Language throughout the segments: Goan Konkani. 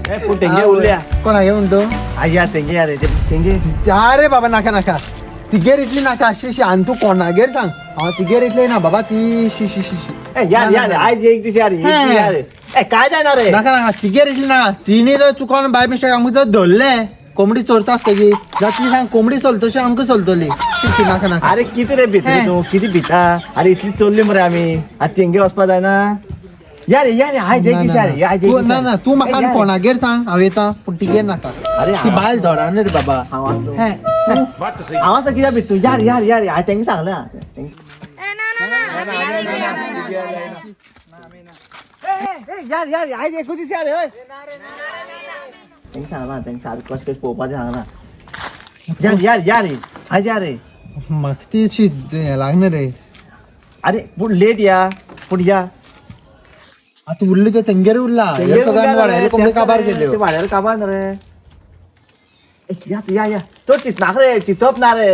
पूण तेंगे उरल्या. कोणागे म्हणतो? या तेंगे या रे, तेंगे. अरे बाबा नाका नाका, तिगेर इतली नाका. अशी अशी आनी तूं कोणागेर सांग, हांव तिगेर इतले ना बाबा. ती शी शी शी शी. या या रे, आयज एक दीस या रे, एक दीस या रे. ए काय जायना रे. नाका नाका, तिगेर इतली नाका. तिने जर चुकोन बाय मिस्टेक आमकां जर धरलें कोंबडी चोरता आसतगी जाल्यार ती सांग कोंबडी चलतशी आमकां चलतली. शी शी, नाका नाका. अरे किती रे भितरे तूं किती भिता? अरे इतली चोरली मरे आमी, आतां तेंगे वचपा जायना. या रे या रे, आयज एक दीस या रे, आयज एक तूं दीस ना या रे. ना, तूं म्हाका ए, या रे. कोणागेर सांग हांव येता, पूण तिगेर नाका. अरे ती बायल धडा रे बाबा. हांव आसलो. हें, हांव आसा कित्याक भित तूं? या रे या रे या रे, हांवें तेंगे सांगलां. यार यार, आयज एकूच दीस या रे. हय तेंगे सांगलां, तेंगे सारकें कशें कशें पळोवपाचें सांगलां. यार यार या रे, आयज या रे. म्हाका ती अशी हें लागना रे. अरे पूण लेट या, पूण या. आतां उरले ते तेंगेर उरला. हे सगळं आमी वाड्याले कोंबडी काबार केल्यो. वाड्यार काबार ना रे. ए, या तूं, या या, तो चिंतनाक रे, चिंतप ना रे.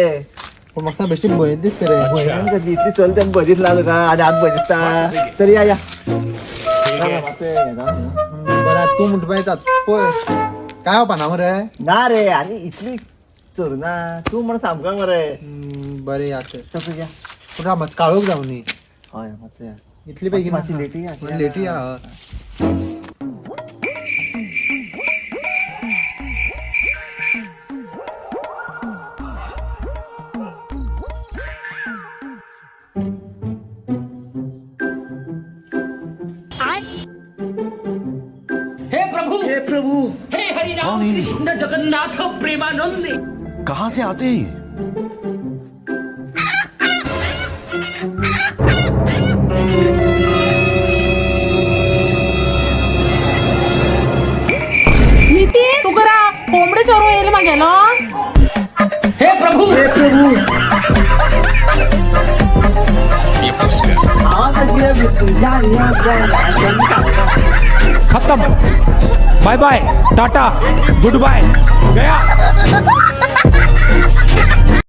पूण म्हाका बेश्टी भंय दिसता रे. भंयान कसली इतली चलता आनी भंय दिसला तुका? आनी आतां भंय दिसता तर या या. बरें, आतां तूं म्हणटा पळय येतात पळय काय जावपा मरे. ना रे, आनी इतली चोरुना तूं म्हण सामको मरे. बरें या तर. चल या. पूण राव, मातसो काळोख जावं न्ही. हय मातशें या. इतली बेगीन मातशी लेटी या. लेटी या. हे प्रभु, हे प्रभु, हे हरि राम कृष्ण जगन्नाथ प्रेमानंद. कहाँ से आते हैं ये? नितीन तुका कोंबडे चोरून येयले मागेलो. हे प्रभु, हे प्रभु, हांव आतां कित्याक भित तूं? या या या. खत्म, bye bye, tata, good bye, Gaya.